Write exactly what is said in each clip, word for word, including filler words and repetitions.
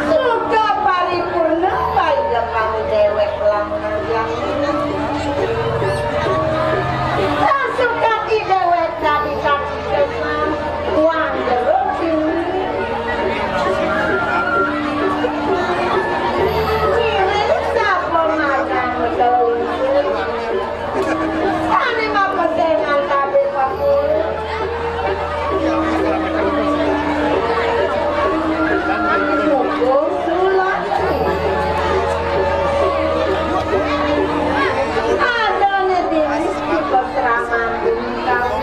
Suka paripurna paidep kami déwék lan Sang Suka ti déwék tadi kaki kesam, wan jero sini. Ngiring sapo makan kelingking. Kami mapesengan kabéh papulut. Mumpung sulak. Adané dinis di pasraman bumi kami.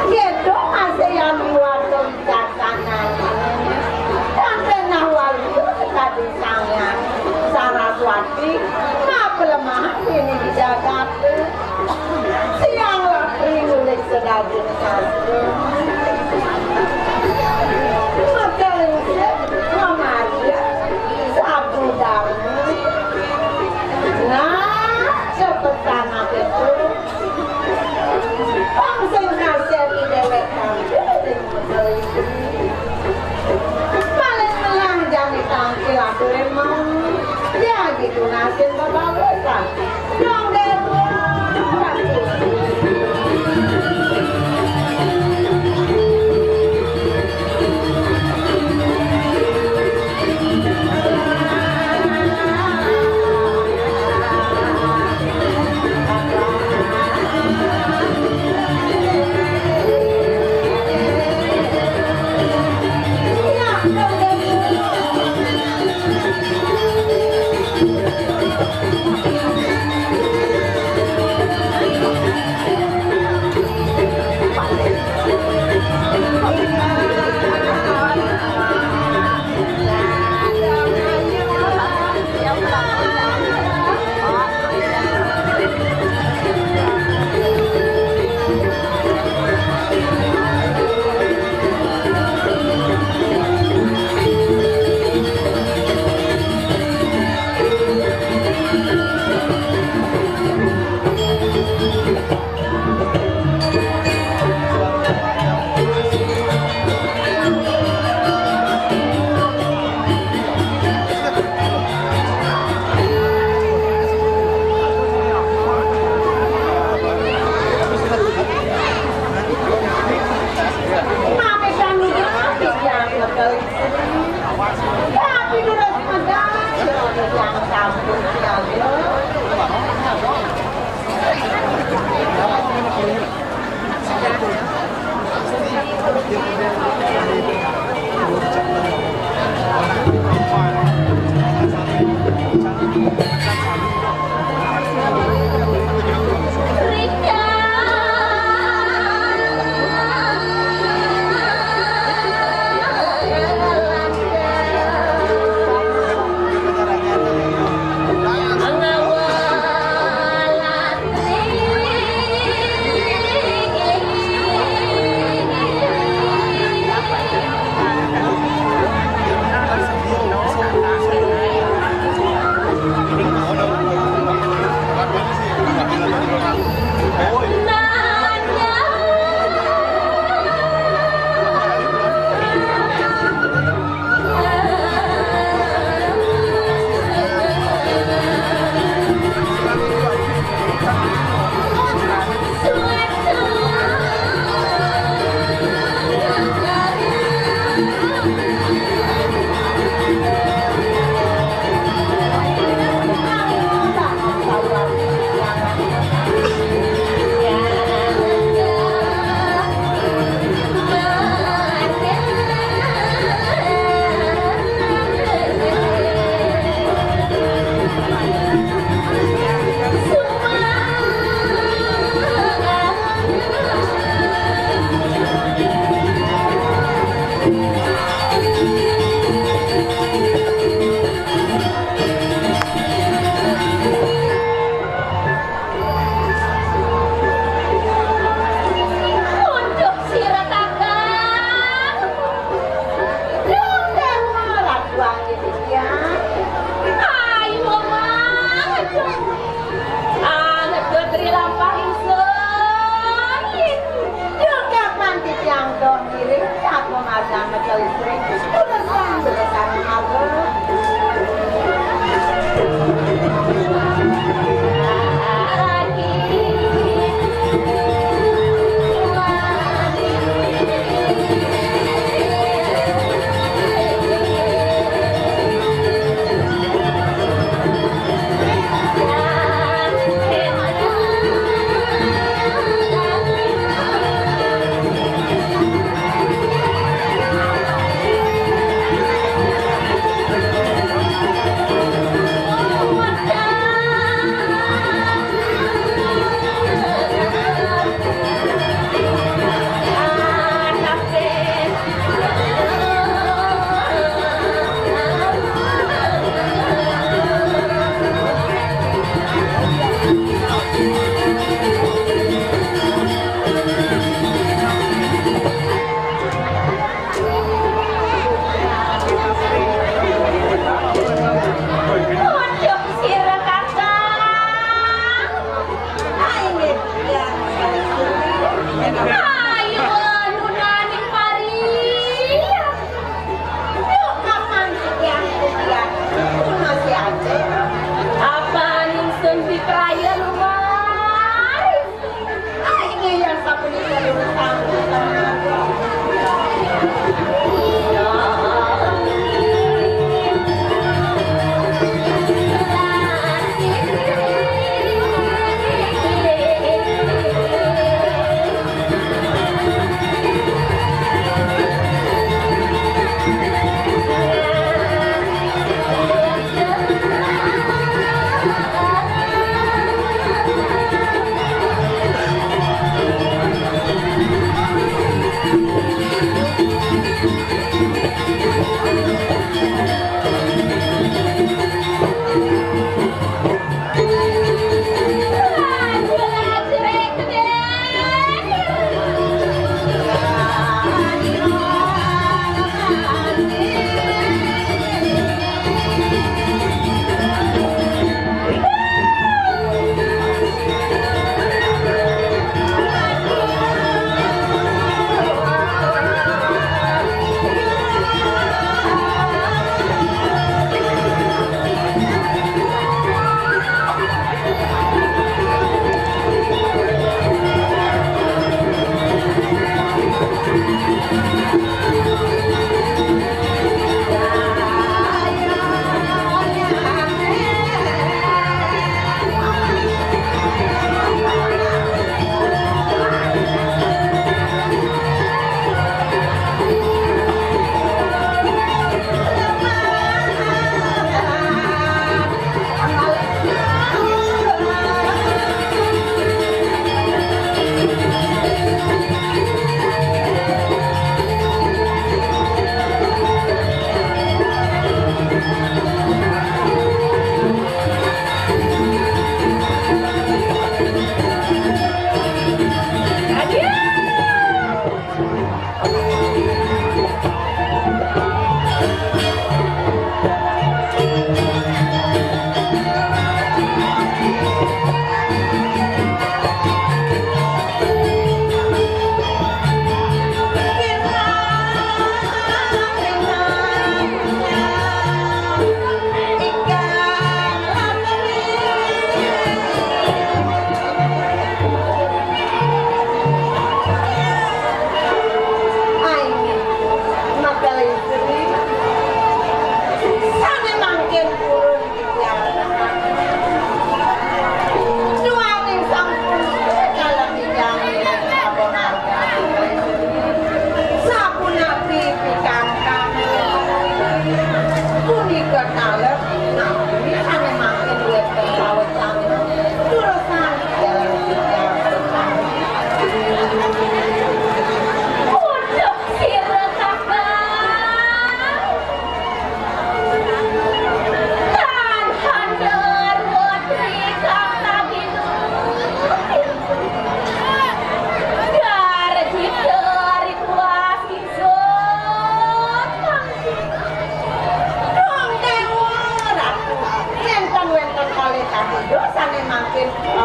Gedong masih yang buat kebijaksanaan. Dan pernah wali tadi sangat Saraswati, nah, pelemahan ini dijaga. Siang latri nulis sedaging sastra. Maka lingsir, mamaria, sabu darmi. Nah, cepetan aja tuh. Pang sing kasih di dewek tampil, sing meselin. Paling melah jani tampil aku emang. Ya gitu nasib kebagusan. Dong deh.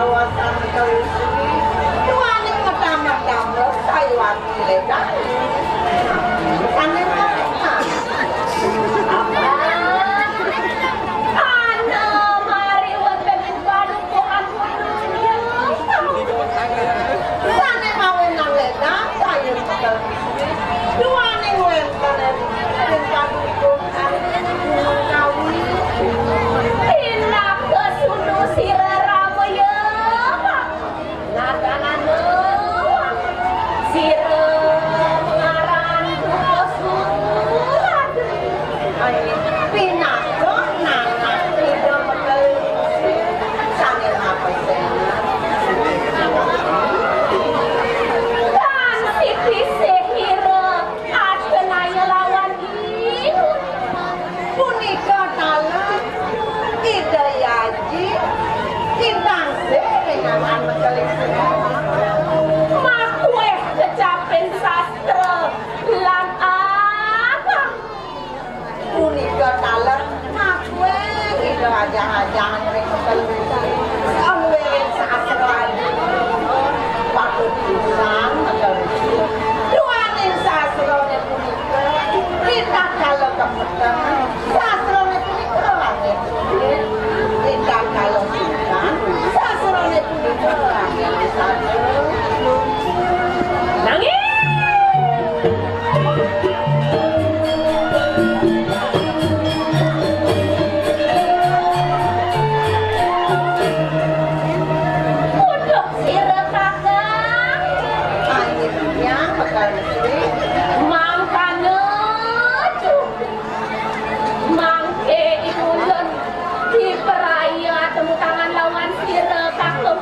Kawasan Kelisri, tuaning medam-medam sayuwati ledang. Sané makan. Ana mari wonten ing padukuhan punika. Sané mawinan ledang sayuwati Kelisri, tuaning wénten ing padukuhan menawi pinaka sunu sira Rama ya. Nadanana sira ngaran Duta Surat. Pinaka nanak Ida Kelisri sané mapesengan. Tan siti sihira atenaya lawan Punika taler Ida Aji, ingkang sih ringanan mekeling. Makueh kecapin sastra lan agam. Punika taler makueh Ida ajah-ajahan ring mekeling. Saluwiring sastra Aji. Patut pisan mekeling. Duaning sastrané punika, ritatkala kepeteng, sastrané punika langit. Ritatkala sungkan, sastrané punika langit. Nanging Kutuk sira, Kakang. Ayo, Yang Bekal Mesri. Mangkana cukup. Mangke ing ulun diperaya atemu tangan lawan sira, Kakang.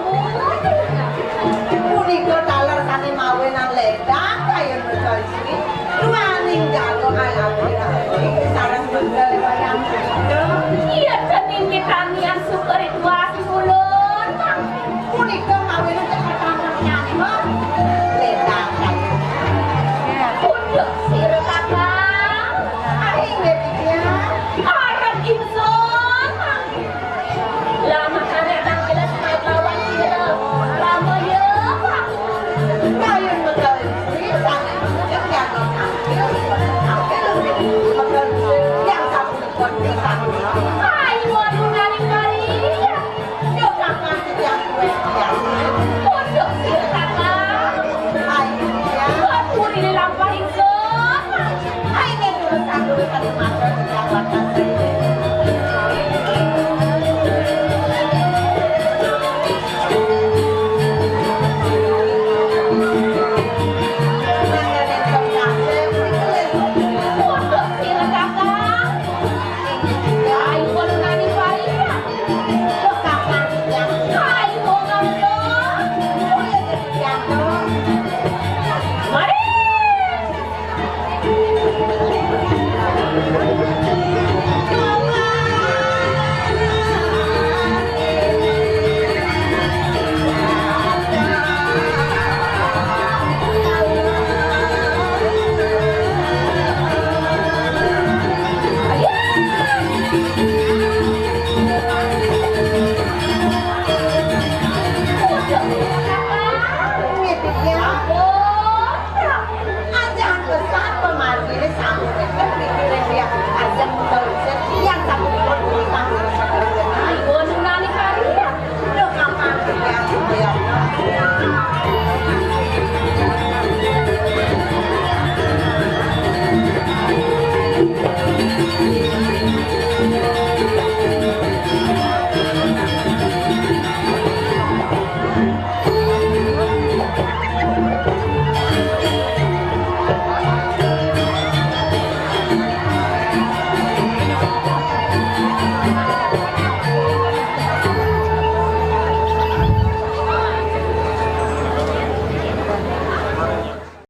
Punika taler sané mawinan ledang kayun Bekal Mesri. Duaning jago alam sareng begal wayang. Iya, tening kitanian suka ritual